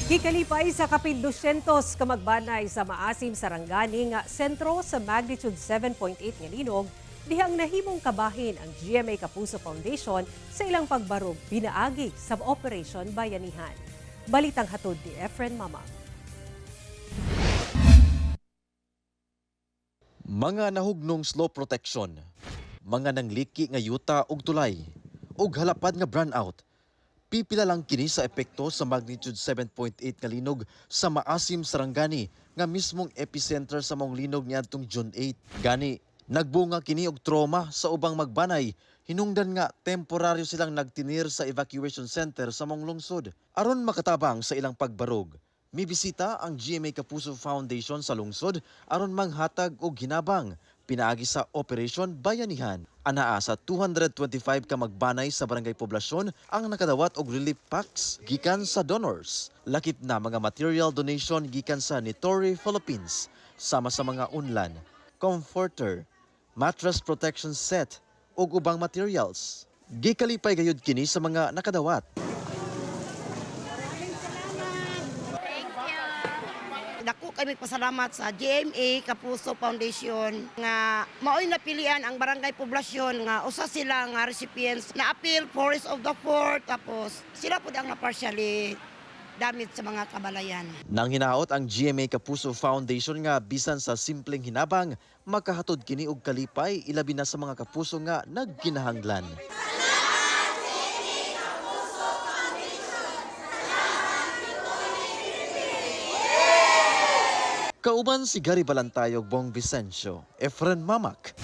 Gikalipay sa kapin 200 ka magbanay sa Maasim, Sarangani nga sentro sa magnitude 7.8 nga linog dihang nahimong kabahin ang GMA Kapuso Foundation sa ilang pagbarog pinaagi sa Operation Bayanihan. Balitang hatod ni Efren Mama. Mga nahugnong slope protection, mga nangliki nga yuta ug tulay, ug halapad nga brownout. Pipila lang kini sa epekto sa magnitude 7.8 nga linog sa Maasim, Sarangani nga mismong epicenter sa maong linog niadtong June 8. Gani, nagbunga kini og trauma sa ubang magbanay hinungdan nga temporaryo silang nagtinir sa evacuation center sa maong lungsod. Aron makatabang sa ilang pagbarog, mibisita ang GMA Kapuso Foundation sa lungsod aron manghatag og hinabang pinaagi sa Operation Bayanihan. Anaa sa 225 ka magbanay sa Barangay Poblasyon ang nakadawat og relief packs gikan sa donors. Lakip na mga material donation gikan sa Nitori Philippines sama sa mga unlan, comforter, mattress protection set ug ubang materials. Gikalipay gayud kini sa mga nakadawat. Dako kami pasalamat sa GMA Kapuso Foundation nga maoy napilian ang Barangay Poblasyon nga usa sila nga recipients na appeal Forest of the Poor, tapos sila pud ang na partially damage sa mga kabalayan. Nang hinaot ang GMA Kapuso Foundation nga bisan sa simpleng hinabang, makahatod kini og kalipay ilabi na sa mga kapuso nga nagkinahanglan. Kauban si Gary Balantayog, Bong Vicencio, Efren Mamak.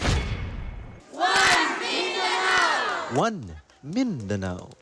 One Mindanao! One Mindanao!